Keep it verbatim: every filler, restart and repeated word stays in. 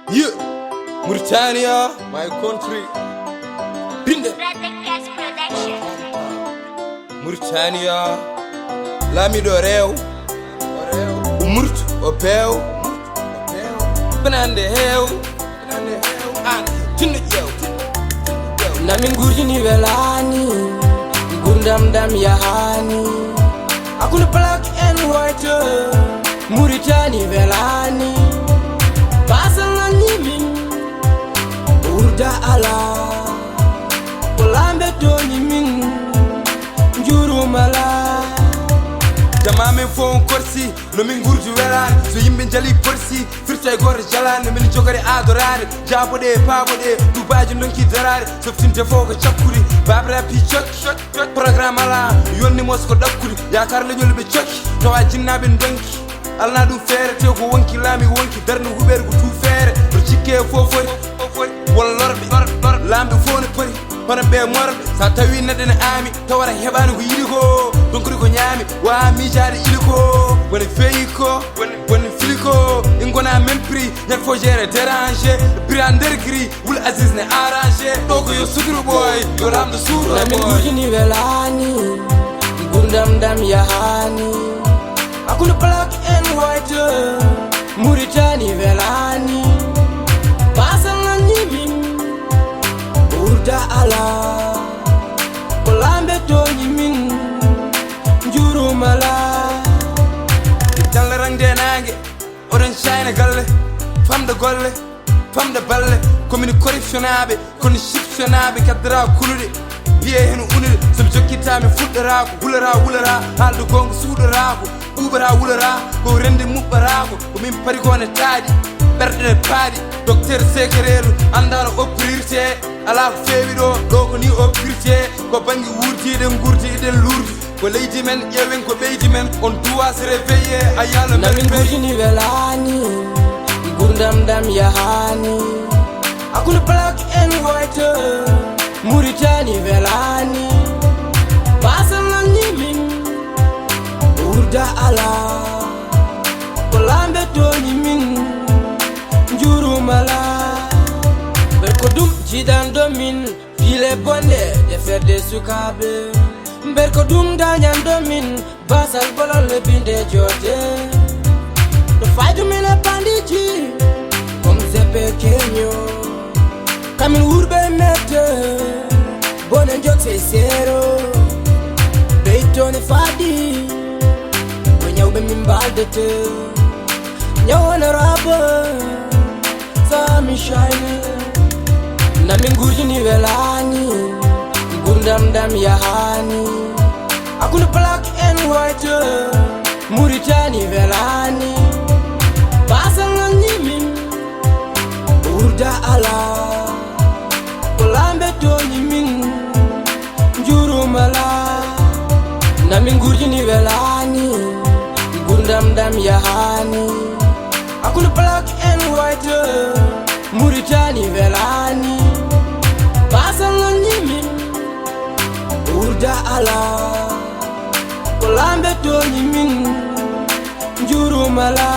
Yeah, Mauritania, my country. Binde. Mauritania, laamiɗo rew. O murtu, o bew. Ɓenande hew. An, tinno ƴeew. Nami ngurjini welani, gurdam dam yahani. Hakkunde black and white, Mauritanie welani. Basal nanni min, wurda ala. Ko lambe toni min, njurumala. Jama men fo on korsi, no min ngurdi welani. So yimɓe jali porsi, firta e goto jalani. No min jogori adoraade, jaaboɗe e paaboɗe. Tubaji donki daraade, softinde fo ko cakkuri. Babra pi cokki. Programme ala, yonni mos ko ɗakkudi. Yakar leñol ɓe cokki, tawa jinnaɓe donki. Alna ɗum feere, tew ko wonki laami wonki. Darno huɓeere ko tu feere. To cikke e fofori, walla lorɓe. Laamɓe fof ne pori, hono ɓe morɓe. Sa tawi neɗɗo ne aami, tawata heɓaani ko yiɗi ko. Donkude ko ñaami, waa miijaade iɗi ko. Woni feyi ko, woni fili ko. In gona même prix, ñat fo géré dérangé. Bira nder gris, Wul Aziz ne arrangé, ɗo ko yo suturu ɓooy, yo lamɗo suuro. Nami ɓooy. Ngurjini welani, gurdam dam yahani. Hakkunde black and white, Mauritanie welani. Basal nanni min, wurda ala. Ko lambe toni min, njurumala. Dalle rangde nange, oɗon chayna galle, famde golle. Famde balle, komin corruptionnaɓe, kono chiptionnaɓe, kaddara kuluɗe. Biye heno unude, somi jokkitami fuɗɗorako, wulara, wulara, haalde gonga suuɗorako, ɓuuɓara, wulara, ko rende muɓɓarako, ko min pari ko ne taaɗi, ɓerɗe ne paaɗi, docteur sekerelu, andano oprirte, ala ko fewi ɗo, ɗo ko ni oprirte, ko banggue wurtiɗen, gurtiɗen, lurdi. Ko leydi men, ƴeewen ko ɓeydi men, on doit se réveiller, a yalla. Nami ngurjini welani, gurdam dam yahani. Hakkunde black and white, Mauritanie welani. Basal nanni min, wurda ala. Ko lambe toni min, njurumala. Ɓe ko ɗum jiɗanɗo min, Pile bonde, ɗe fedde sukaaɓe. Mber ko ɗum dañanɗo min, basal bolol e binde jooɗe. Ɗo faydu min e bandiji, comme zeppe keño. Kamin wurɓe mette, bone jokse seero. Beytone faadi, ko ñawɓe min mbaldete. Ñaw honorable, Sami Shine. Nami ngurjini welani, gurdam dam yahani. Hakkunde black and white, Mauritanie welani. Basal nanni min, wurda ala. Ko lambe toni min, njurumala. Nami ngurjini welani, gurdam dam yahani. Hakkunde black and white, Mauritanie welani. Basal nanni min, wurda ala. Ko lambe toni min, njurumala.